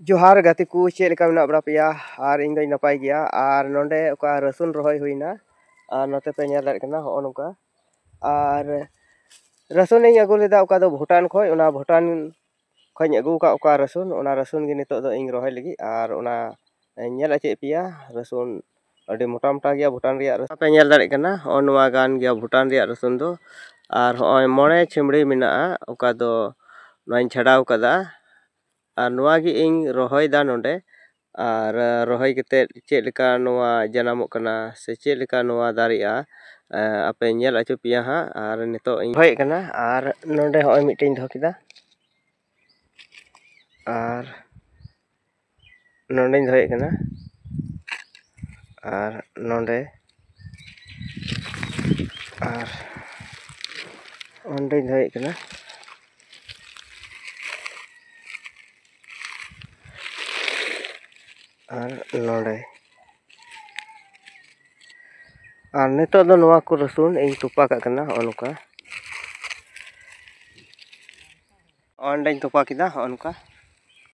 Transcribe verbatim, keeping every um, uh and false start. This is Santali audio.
ᱡᱚᱦᱟᱨ ᱜᱟᱛᱮ ᱠᱚ, ᱪᱮᱫ ᱞᱮᱠᱟ ᱢᱮᱱᱟᱜ ᱵᱟᱲᱟ ᱯᱮᱭᱟ? ᱟᱨ ᱤᱧ ᱫᱚᱧ ᱱᱟᱯᱟᱭ ᱜᱮᱭᱟ᱾ ᱟᱨ ᱱᱚᱰᱮ ᱚᱠᱟ ᱨᱟᱹᱥᱩᱱ ᱨᱚᱦᱚᱭ ᱦᱩᱭᱱᱟ, ᱟᱨ ᱱᱚᱛᱮ ᱯᱮ ᱧᱮᱞ ᱫᱟᱲᱮᱭᱟᱜ ᱠᱟᱱᱟ, ᱦᱚᱸᱜᱼᱚ ᱱᱚᱝᱠᱟ᱾ ᱟᱨ ᱨᱟᱹᱥᱩᱱ ᱤᱧ ᱟᱹᱜᱩ ᱞᱮᱫᱟ ᱚᱠᱟ ᱫᱚ ᱵᱷᱩᱴᱟᱱ ᱠᱷᱚᱱ, ᱚᱱᱟ ᱵᱷᱩᱴᱟᱱ ᱠᱷᱚᱱ ᱤᱧ ᱟᱹᱜᱩ ᱟᱠᱟᱫ ᱚᱠᱟ ᱨᱟᱹᱥᱩᱱ, ᱚᱱᱟ ᱨᱟᱹᱥᱩᱱ ᱜᱮ ᱱᱤᱛᱚᱜ ᱫᱚ ᱤᱧ ᱨᱚᱦᱚᱭ ᱞᱟᱹᱜᱤᱫ᱾ ᱟᱨ ᱚᱱᱟ ᱧᱮᱞ ᱦᱚᱪᱚᱭᱮᱫ ᱯᱮᱭᱟ, ᱨᱟᱹᱥᱩᱱ ᱟᱹᱰᱤ ᱢᱚᱴᱟ ᱢᱚᱴᱟ ᱜᱮᱭᱟ ᱵᱷᱩᱴᱟᱱ ᱨᱮᱭᱟᱜ ᱨᱟᱹᱥᱩᱱ᱾ ᱯᱮ ᱧᱮᱞ ᱫᱟᱲᱮᱭᱟᱜ ᱠᱟᱱᱟ, ᱦᱚᱸᱜᱼᱚ ᱱᱚᱣᱟ ᱜᱟᱱ ᱜᱮᱭᱟ ᱵᱷᱩᱴᱟᱱ ᱨᱮᱭᱟᱜ ᱨᱟᱹᱥᱩᱱ ᱫᱚ᱾ ᱟᱨ ᱦᱚᱸᱜᱼᱚᱭ ᱢᱚᱬᱮ ᱪᱷᱤᱢᱲᱤ ᱢᱮᱱᱟᱜᱼᱟ, ᱚᱠᱟ ᱫᱚ ᱱᱚᱣᱟᱧ ᱪᱷᱟᱰᱟᱣ ᱠᱟᱫᱟ᱾ ᱟᱨ ᱱᱚᱣᱟ ᱜᱮ ᱤᱧ ᱨᱚᱦᱚᱭᱫᱟ ᱱᱚᱰᱮ᱾ ᱟᱨ, ᱟᱸ, ᱨᱚᱦᱚᱭ ᱠᱟᱛᱮᱫ ᱪᱮᱫ ᱞᱮᱠᱟ ᱱᱚᱣᱟ ᱡᱟᱱᱟᱢᱚᱜ ᱠᱟᱱᱟ ᱥᱮ ᱪᱮᱫ ᱞᱮᱠᱟ ᱱᱚᱣᱟ ᱫᱟᱨᱮᱜᱼᱟ, ᱟᱸ, ᱟᱯᱮ ᱧᱮᱞ ᱦᱚᱪᱚ ᱯᱮᱭᱟ ᱦᱟᱸᱜ᱾ ᱟᱨ ᱱᱤᱛᱚᱜ ᱤᱧ ᱨᱚᱦᱚᱭᱮᱫ ᱠᱟᱱᱟ᱾ ᱟᱨ ᱱᱚᱰᱮ ᱦᱚᱸᱜᱼᱚᱭ ᱢᱤᱫᱴᱮᱱ ᱫᱚᱦᱚ ᱠᱮᱫᱟ᱾ ᱟᱨ ᱱᱚᱰᱮᱧ ᱫᱚᱦᱚᱭᱮᱫ ᱠᱟᱱᱟ᱾ ᱟᱨ ᱱᱚᱰᱮ, ᱟᱨ ᱚᱸᱰᱮᱧ ᱫᱚᱦᱚᱭᱮᱫ ᱠᱟᱱᱟ᱾ ᱟᱨ ᱱᱚᱰᱮ᱾ ᱟᱨ ᱱᱤᱛᱚᱜ ᱫᱚ ᱱᱚᱣᱟ ᱠᱚ ᱨᱟᱹᱥᱩᱱ ᱤᱧ ᱛᱚᱯᱟ ᱠᱟᱜ ᱠᱟᱱᱟ, ᱦᱚᱸᱜᱼᱚ ᱱᱚᱝᱠᱟ᱾ ᱚᱸᱰᱮᱧ ᱛᱚᱯᱟ ᱠᱮᱫᱟ, ᱦᱚᱸᱜᱼᱚ ᱱᱚᱝᱠᱟ᱾